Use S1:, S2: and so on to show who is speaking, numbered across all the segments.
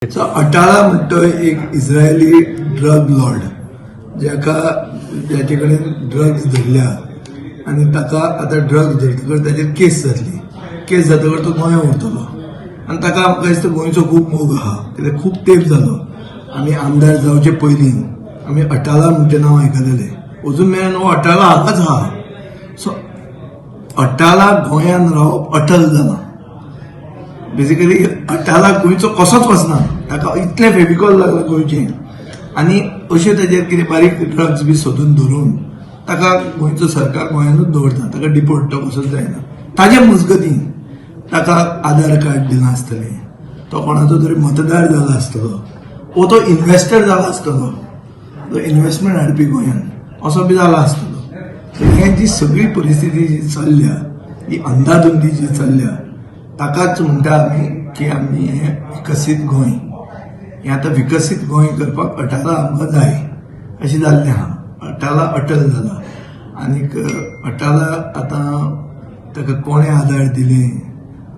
S1: So Atala म्हणटा तो एक इस्रायली ड्रग लॉर्ड, जाका जाचे कडेन ड्रग्स धरल्या आनी ताका आतां ड्रग्स धरतकच ताचेर केस जातली. केस जातकच तो गोंया उरतलो आनी ताका आमकां दिसता गोंयचो खूब मोग आहा, कित्याक खूब तेंप जालो आमी आमदार जावचे पयलीं आमी अटाला म्हणचें नांव आयकलेलें. अजून मेरेन हो अटाला हांगाच आहा. सो अटाला गोंयान रावप अटल जाला. बेसिकली अटाला गोंयचो कसोच वचना, ताका इतलें फेविकॉल लागलां गोंयचें आनी अश्यो ताजेर कितें बारीक ड्रग्स बी सोदून धरून ताका गोंयचो सरकार गोंयानूच दवरता. ताका डिपोर्ट तो कसोच जायना. ताजे मजगतीं ताका आधार कार्ड दिलां आसतलें, तो कोणाचो तरी मतदार जाला आसतलो वो तो इन्वेस्टर जाला आसतलो, तो इन्वेस्टमेंट हाडपी गोंयान असो बी जाला आसतलो. हे जी सगळी परिस्थिती जी चल्ल्या, ही अंदाधुंदी जी चल्ल्या, ताकाच म्हणटा आमी की आमी हें विकसीत गोंय, हें आतां विकसीत गोंय करपाक अटाला आमकां जाय अशें जाल्लें आहा. अटाला अटल जाला आनीक अटाला आतां ताका कोणें आदार दिले,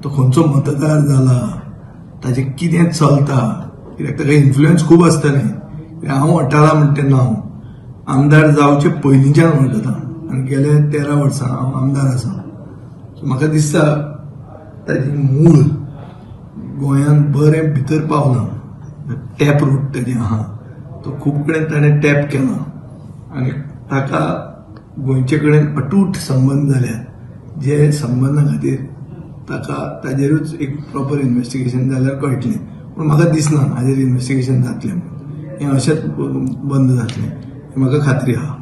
S1: तो खंयचो मतदार जाला, ताजें कितें चलता, कित्याक ताका इन्फ्लुयन्स खूब आसतलें. कित्याक हांव अटाला म्हणटा तें नांव आमदार जावचे पयलींच्यान वळखता आनी गेले 13 वर्सां हांव आमदार आसा. सो म्हाका दिसता ताजी मूळ गोंयांत बरें भितर पावलां. टॅप रूट ताजें आहा, तो खूब कडेन ताणें टॅप केला आनी ताका गोंयचे कडेन अटूट संबंद जाल्यात, जे संबंदा खातीर ताका ताजेरूच एक प्रॉपर इन्वेस्टिगेशन जाल्यार कळटलें. पूण म्हाका दिसना हाजेर इन्वेस्टिगेशन जातलें म्हणून. हें अशेंच बंद जातलें, म्हाका खात्री आहा.